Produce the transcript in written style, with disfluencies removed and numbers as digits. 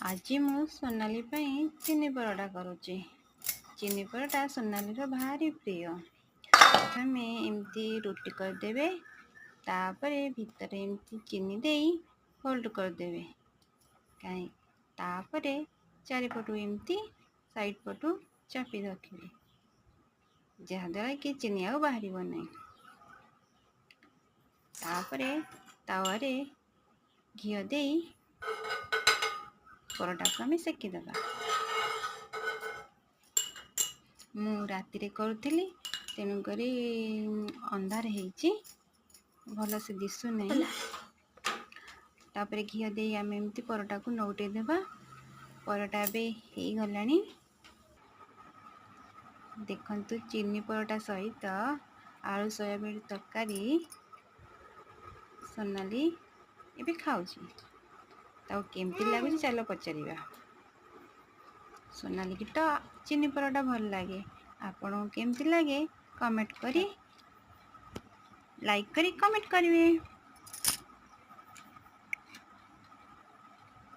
ଆଜି ମୁଁ ସୋନାଲି ପାଇଁ ଚିନି ପରଟା କରୁଛି। ଚିନି ପରଟା ସୋନାଲିର ଭାରି ପ୍ରିୟ। ପ୍ରଥମେ ଏମିତି ରୁଟି କରିଦେବେ, ତାପରେ ଭିତରେ ଏମିତି ଚିନି ଦେଇ ଫୋଲ୍ଡ କରିଦେବେ। କାହିଁ ତାପରେ ଚାରିପଟୁ ଏମିତି ସାଇଡ଼୍ ପଟୁ ଚାପି ରଖିବେ, ଯାହାଦ୍ୱାରା କି ଚିନି ଆଉ ବାହାରିବ ନାହିଁ। ତାପରେ ତାୱାରେ ଘିଅ ଦେଇ ପରଟାକୁ ଆମେ ସେକିଦେବା। ମୁଁ ରାତିରେ କରୁଥିଲି, ତେଣୁକରି ଅନ୍ଧାର ହେଇଛି, ଭଲସେ ଦିଶୁନାହିଁ। ତାପରେ ଘିଅ ଦେଇ ଆମେ ଏମିତି ପରଟାକୁ ନଉଟେଇ ଦେବା। ପରଟା ଏବେ ହେଇଗଲାଣି। ଦେଖନ୍ତୁ, ଚିନି ପରଟା ସହିତ ଆଳୁ ସୋୟାବିନ୍ ତରକାରୀ ସୋନାଲି ଏବେ ଖାଉଛି। ତାକୁ କେମିତି ଲାଗୁଛି, ଚାଲ ପଚାରିବା। ସୋନାଲିକି ତ ଚିନି ପରଟା ଭଲ ଲାଗେ। ଆପଣଙ୍କୁ କେମିତି ଲାଗେ, କମେଣ୍ଟ କରି, ଲାଇକ୍ କରି କମେଣ୍ଟ କରିବେ।